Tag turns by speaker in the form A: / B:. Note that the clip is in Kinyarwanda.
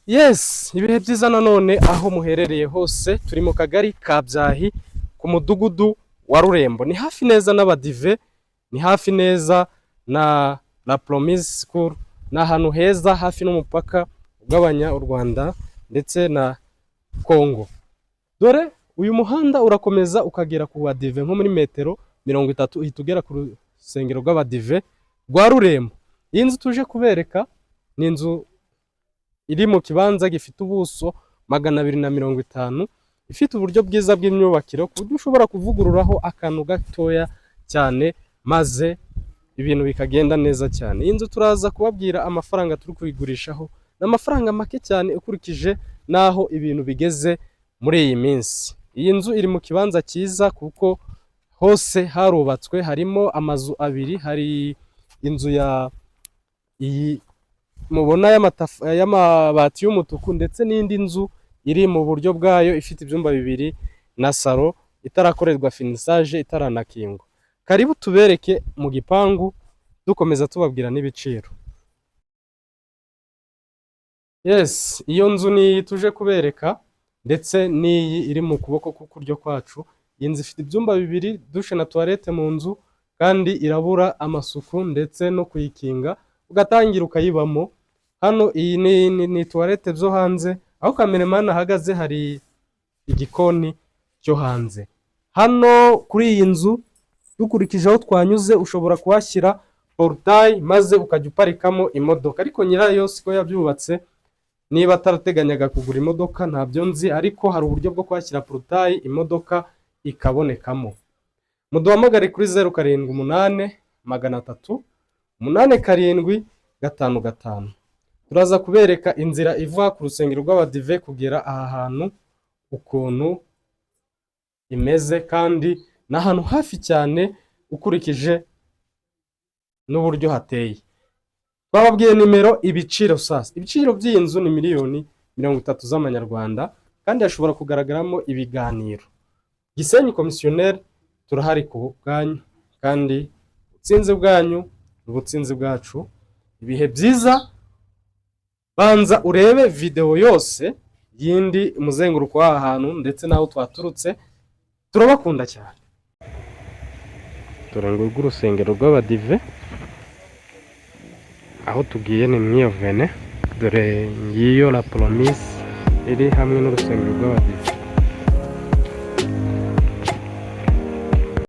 A: Yes, ibihe byiza nanone aho muherereye hose. Turi mu kagari ka Byahi, ku mudugudu wa Rurembo. Ni hafi neza n'Abadive, ni hafi neza na La Promise School. Ni ahantu heza, hafi n'umupaka ugabanya u Rwanda ndetse na Congo. Dore uyu muhanda urakomeza ukagera ku Badive, nko muri metero 30 uhita ugera ku rusengero rw'Abadive rwa Rurembo. Iyi nzu tuje kubereka ni inzu iri mu kibanza gifite ubuso 250, ifite uburyo bwiza bw'imyubakire, ku buryo ushobora kuvugururaho akantu gatoya cyane maze ibintu bikagenda neza cyane. Iyi nzu turaza kubabwira amafaranga turi kuyigurishaho. Ni amafaranga make cyane ukurikije n'aho ibintu bigeze muri iyi minsi. Iyi nzu iri mu kibanza cyiza kuko hose harubatswe, harimo amazu abiri. Hari inzu ya iyi mubona y'amabati y'umutuku, ndetse n'indi nzu iri mu buryo bwayo, ifite ibyumba bibiri na salo, itarakorerwa finissage, itaranakingwa. Karibu tubereke mu gipangu, dukomeza tubabwira n'ibiciro. Yes, iyo nzu ni iyi tuje kubereka, ndetse n'iyi iri mu kuboko k'ukuryo kwacu. Iyi nzu ifite ibyumba bibiri, douche na toilette mu nzu, kandi irabura amasuku ndetse no kuyikinga ugatangira ukayibamo. Hano iyi ni toilette byo hanze. Aho cameraman ahagaze hari igikoni cyo hanze. Hano kuri iyi nzu, dukurikije aho twanyuze, ushobora kuhashyira portail maze ukajya uparikamo imodoka, ariko nyirayo siko yabyubatse. Niba atarateganyaga kugura imodoka ntabyo nzi, ariko hari uburyo bwo kuhashyira portail, imodoka ikabonekamo. Muduhamagare kuri 0783008755. Turaza kubereka inzira iva ku rusengero rw'Abadive kugera aha hantu ukuntu imeze, kandi ni ahantu hafi cyane ukurikije n'uburyo hateye. Twababwiye nimero, ibiciro. Sasa ibiciro by'iyi nzu ni miliyoni 30 z'amanyarwanda, kandi hashobora kugaragaramo ibiganiro. Gisenyi Komisiyoneri turahari ku bwanyu, kandi ubutsinzi bwanyu ni ubutsinzi bwacu. Ibihe byiza. Banza urebe videwo yose yindi, umuzenguruko w'aha hantu ndetse n'aho twaturutse. Turabakunda cyane. Dore ngo urusengero rw'Abadive, aho tugiye ni mwiyovene. Dore ngiyo La Promise iri hamwe n'urusengero rw'Abadive.